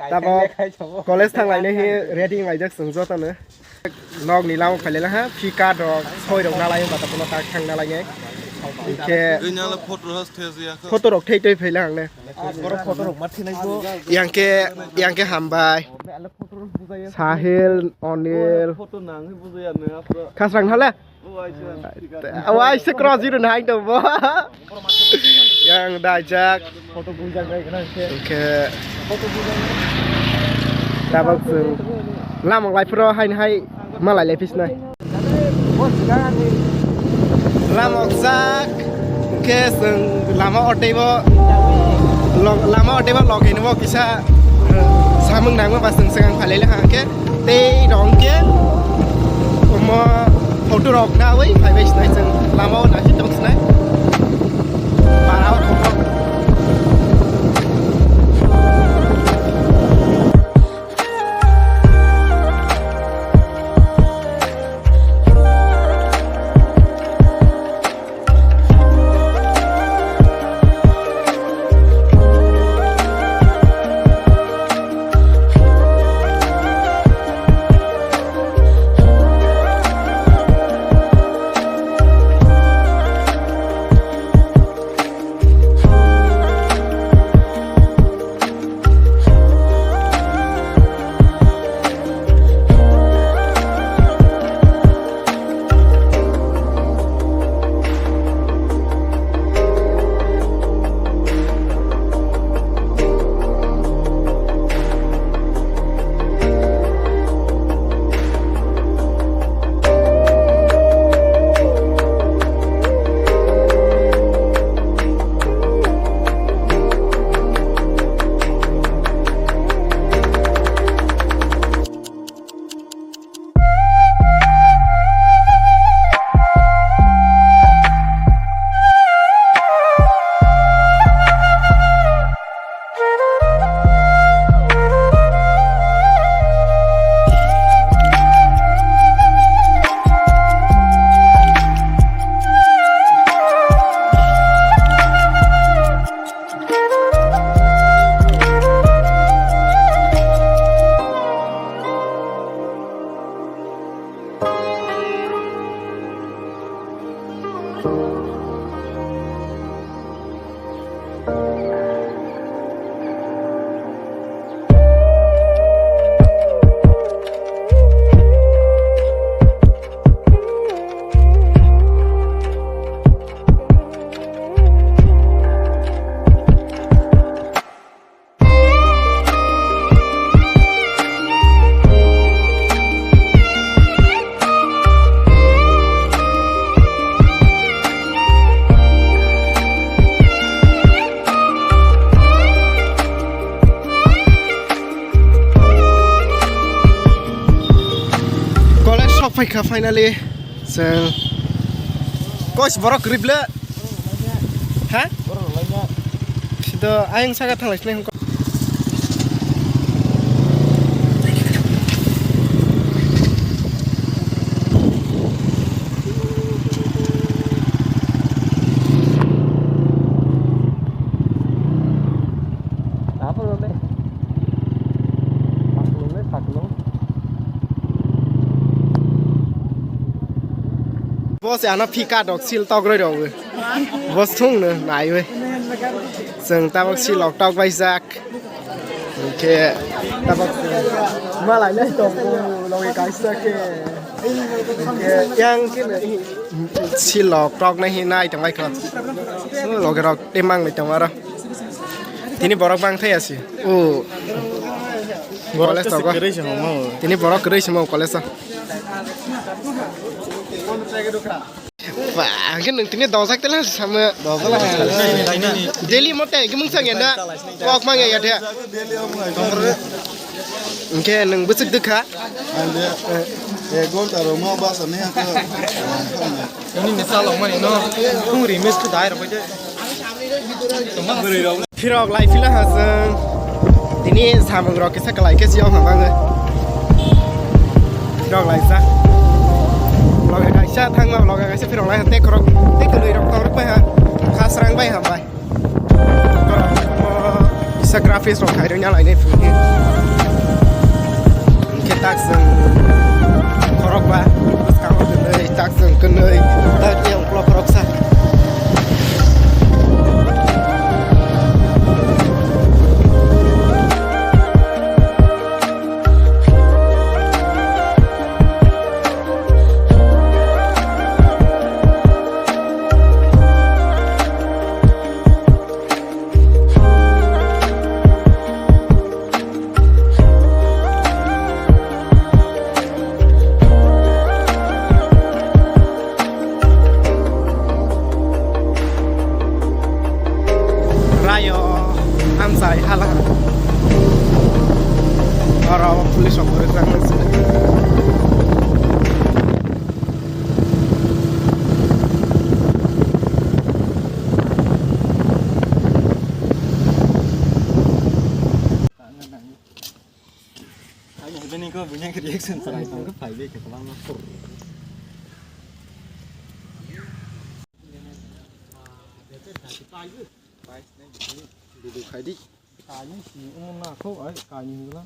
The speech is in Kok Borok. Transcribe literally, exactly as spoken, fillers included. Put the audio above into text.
Tabok college thang lainai hi ready wng laijak chwng jotono. Nok ni lamao phai laila ha, phi card rok, soi rok nalai wngkha, tabukno tak thang nalai nai. Hinkhe Gwnala photo has thejak. Photo rok thei tei phai lang ne. Borok photo rok ma thinai bo. Yang khe, yang khe hambai. Sahil, Onil. Photo nang hi bujai ya ne. Khasrang hale? Waisa cross zero nine to bo. Yang dajak. Photo bujak bai kana se. Oke. Tabok chwng lamok lai phuro hain hai malai lai phisnai. Lamok jak ke chwng lama otaibo lama otaibo login bo kisa samung nangma ba chwng swkang phalai le hangke. Tei rong khe omo photo rok nawi phai bai sinai chwng lama o nasi tong sinai. Bara o thok. College sok phaikha finally. Chwng kois borok kwrwi ble. Ha? Sida ayang saka thanglai sinai. Bo se ano phika dok sil tok roi rok. Bo sung no nai we. Chwng tabok sil ok tok bai jak. Hingke tabok malai nai tong loge kaisa ke. Hingke yang ke sil ok tok nai hi nai tong bai kho. Loge rok te mang nai tong aro. Tini borok bang thai asi. O. College to go. Tini borok kwrwi simo college to. Ba, hingke nwng tini dojak tela samo. Daily mote hingke mung sang ya na. Kok mang ya ya. Hingke nwng bwswk dwkha. Ande. Ek ghonta roma basa ne hangka. Ini misal mani no. Kung rimis tu dai rok. Phirok lai phila ha chwng. Tini samung rok kisa kalai khe siyok ha bango. Phirok lai sa. Loge kaisa thangma loge kaisa phirok lai ha te khorok te kwlwi rok tong rok bai ha. Khasrang bai ha bai. Isa graphics rok khai rwnya lai ne phirok. Takchwng khorokba, bwskango kwnwi, takchwng kwnwi, takni uklok khoroksa. Rayo, amsai hala. Oro police rok rijak nang sini. Ani hwdeni khe buini khe reaction chwrai tong khe phai bai khe kwbangma. Video khai di. Kainwi si wngna kho, ai kainwi hwnla.